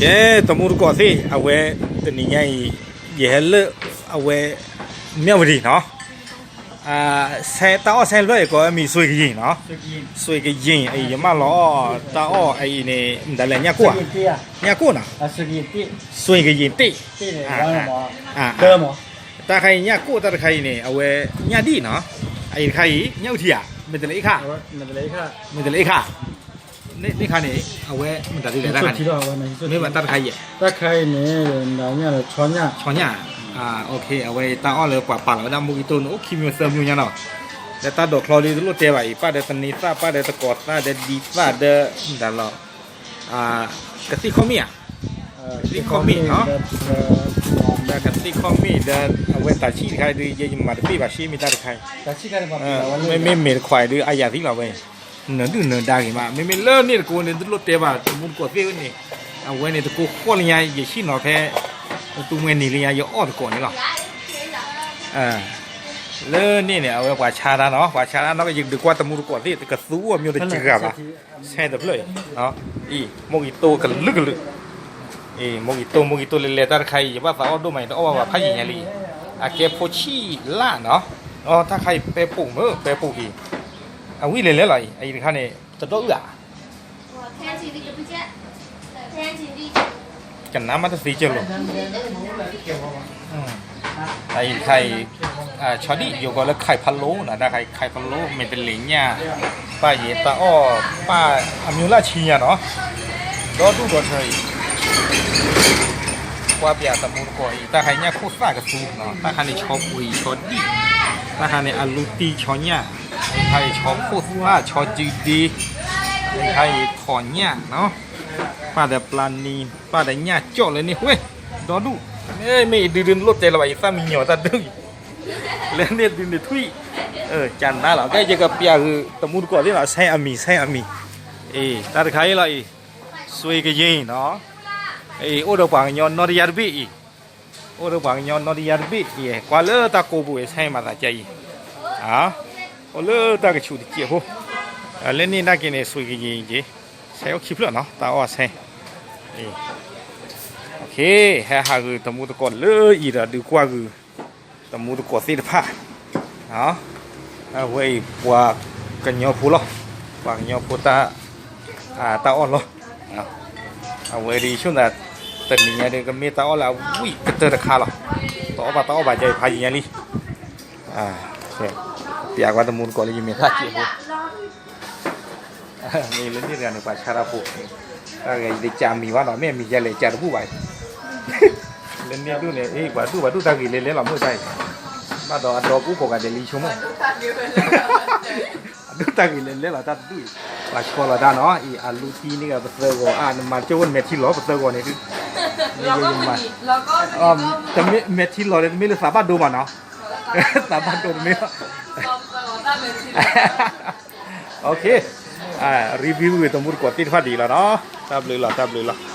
ကဲ တမူတကိးသ့ၣ် အဝဲ တနံၤညါအံၤ ယဟဲလၢ အဝဲ မၠၣ်ဝတံၤနီၤ, တၢ်အီၣ်ဆဲဖျၢၣ်အံၤ ကိးမံၤ စွ့ကယ့ၤနီၤ, စွ့ကယ့ၤအံၤ ယမၢလီၤအီၣ်တၢ်အီၣ်အံၤန့ၣ် မတၤလဲၣ် ညၣ်ကိၣ်ဧါ, ညၣ်ကိၣ်နီၤ, စွ့ကယ့ၤတ့ၢ်, တၢ်ခါအံၤညၣ်ကိၣ် တၢ်တခါအံၤန့ၣ် အဝဲ ညၣ်ဒံၣ်နီၤ, အအံၤတခါအံၤ ညၣ်အုၣ်ထံဧါ, မ့ၢ်တလဲၤအ့ၣ်ခါ, မ့ၢ်တလဲၤအ့ၣ်ခါ န့ၣ်ခါန့ၣ် အဝဲမတၤဒ်လဲၣ်တၢ်ခါန့ၣ်, မ့ၢ်ဘၣ်တၢ်တခါအံၤ, တၢ်ခါအံၤန့ၣ် ဆီညၣ်, အဝဲတၢ်အီၣ်လၢပှၤပာ်လီၤဝဲဒၣ် မိၢ်ဂံၢ်တိၢ်န့ၣ် အိၣ်ခံမံၤသၢမံၤညါနီၤ, လၢတၢ်ဒိးချီဒ်တလိၣ်တဲဘၣ်အံၤ ပၣ်ဒီးသန့ၤသၣ် ပၣ်ဒီးသကိးသၣ် ဒီးဒံသၣ်ဒီး မတၤလီၤ ကသ့ၣ်ခီၣ်မ့ၣ်ဧါ, ကသ့ၣ်ခီၣ်မ့ၣ်နီၤ, ဒီးကသ့ၣ်ခီၣ်မ့ၣ်ဒီး အဝဲတၢ်ဆံၣ်တခါအံၤဒုး ယမၤတဘ့ၣ်ဘၣ် ရှ့မ့ၢ်တၢ်တခါအံၤ, မ့မ့ၢ်မ့ၢ်တခွါအံၤဒုး အါယၤသံလီၤဝဲ, နဒုၣ်နဒါဂ့ၤမး မ့မ့ၢ်လၢန့ၣ်တကိးန့ၣ် တလိၣ်တဲဘၣ် တမူတကိးသ့ၣ်ဝဲန့ၣ်, အဝဲန့ၣ်တကိးဃီၣ်လၢညါ ယဆံၣ်နီၤဖဲ သူမှဲနံၤလၢညါ ယအီၣ်တကိးန့ၣ်လီၤ. လၢန့ၣ်န့ၣ် အဝဲပှၤဆါတၢ်နီၤ ပှၤဆါတၢ်နီၤ ယဒုးကွၢ်တမူတကိးသ့ၣ် တကသူအီၣ်မ့ၢ်တစှၤဘၣ်, ဆဲတဖျၢၣ်အံၤ, အံၤ မိၢ်ဂံၢ်တိၢ်ကလုာ်ကလုာ်, အံၤ မိၢ်ဂံၢ်တိၢ် မိၢ်ဂံၢ်တိၢ်လဲၤလဲၤတၢ်တခါအံၤ ယဘၣ်သးအီၣ်ဒိၣ်မးအံၤ တအီၣ်ဘၣ်ဘၣ်ဖးယံာ်ညါလံ, အကဲဖိဆံၣ်လၢ်နီၤ, အတၢ်ခါအံၤပဲပိာ်မ့ၢ်ပဲပိာ်က့ၤ, အဝံၣ်လဲၤလဲၤလီၤအံၤ အအံၤတခါန့ၣ် တဒီးအုၣ်ဧါ ကနါမးတသ့ကၢလိာ်, အံၤတခါအံၤ, ဆီဒံၣ် ယိၤကီးလၢ ไข่พะโล้ နီၤ တၢ်ခါအံၤ ไข่พะโล้ မ့ၢ်တလဲၤညၣ်, ပၣ်ယဲတၢ်အီၣ်, ပၣ်အမံၤလၢဆံညါနီၤ, ဒီဒူၣ်ဒီထၢအံၤ, ကွၢ်ပၠးတမူတကိးအံၤ တၢ်ခါအံၤညၣ်ခိၣ်သၣ်ကသူနီၤ တၢ်ခါန့ၣ် ဆီပှံၤ ဆီဒံၣ်, တၢ်ခါန့ၣ် အလူတံ ဆီညၣ်, တၢ်ခါအံၤ ဆီခိၣ်သၣ် ဆီစုဒ့, တၢ်ခါအံၤ ထိးညၣ်နီၤ, ပၣ်ဒီးပျၢ်နံၤ ပၣ်ဒီးညၣ်ကၠီၣ်လၢန့ၣ်ဝဲ, ဒီဒူၣ်, မ့ၢ်အံၤဒုးဒုးလိၣ်တဲလၢၤဘၣ် ယသၣ်မံညီၤတၢ်ဒုၣ်အံၤ, လၢန့ၣ်ဒုးန့ၣ်ထွံၣ်, ကနါလီၤ ကဲယကပၠးဂုာ်တမူတကိးသ့ၣ်နီၤ ဆဲအမံၤ ဆဲအမံၤ, အံၤ တၢ်တခါအံၤလီၤအံၤ, စွ့ကယ့ၤနီၤ, အံၤ အိၣ်ဒီးပှၤကညီနီတယါတဘ့ၣ်အံၤ, အိၣ်ဒီးပှၤကညီနီတယါတဘ့ၣ်အံၤ ကွၢ်လၢတၢ်ကိးပူၤအံၤ ဆဲမၤသးကဲအံၤ, အိၣ်လၢတၢ်ကဆူးတစဲးဖိ, လၢန့ၣ်နာ်က့န့ၣ် စွ့ကယ့ၤက့ၤ, ဆဲအိၣ်ခံဖျၢၣ်နီၤ တၢ်အီၣ်ဆဲ ဟဲဟးဂုာ်တမူတကိးလၢအံၤဒီး ဒုးကွၢ်ဂုာ် တမူတကိးသ့ၣ်တဖၣ်, အဝဲအံၤ ပှၤကညီဖိလီၤ, ပှၤကညီဖိတၢ်, တၢ်အီၣ်လီၤ, အဝဲဒ်ဆိၣ်သး တနံၤညါဒုး ကမ့ၢ်တၢ်အီၣ်လၢအဝံၣ်ကတၢၢ်တခါလီၤ, တအီၣ်ဘၣ်တၢ်အီၣ်ဘၣ် ကဖးယံာ်ညါလံ, ပျးကွၢ်တမူတကိးလၢယမဲာ်သၣ်စဲးဖိ မ့ၢ်လၢန့ၣ်တဂၤန့ၣ် ပှၤဆါတၢ်ဖိ, တၢ်ဂၤယတကးမံၤဘၣ်နီၤ မ့ၢ်အမံၤယလဲၤကးတဘူၣ်ဘၣ်, လၢန့ၣ်ဒူၣ်န့ၣ် အ့ၣ် ပှၤဒူၣ်ပှၤဒူၣ်တၢ်ဂ့ၤလဲၤလဲၤလီၤမုၢ်တၢ်အံၤ, ဘၣ်ဒီးအဒီပုၢ်ကိးဂၤဒဲးလံဆိကမိၣ်, အဒူၣ်တၢ်ဂ့ၤလဲၤလဲၤလီၤတၢ်တဒူၣ်အံၤ, ပှၤဆှီလီၤတၢ်နီၤ အံၤ အလူတံန့ၣ်ဂ့ၤ ပသၢဂီၤအါ နမၤကၠိဝဲနမဲာ်ထံလီၤ ပသၢဂီၤန့ၣ်ဒုး, မ့ၢ်, တမ့ၢ်မဲာ်ထံလီၤန့ၣ် တမ့ၢ်လၢသးဘၣ်ဒိမးနီၤ, သးဘၣ်ဒိတမ့ၢ်လီၤ review ဂ့ၤတမူတကိးသ့ၣ်တဖၣ်ဒ်အံၤလီၤနီၤ, တၢ်ဘျုးလီၤ တၢ်ဘျုးလီၤ.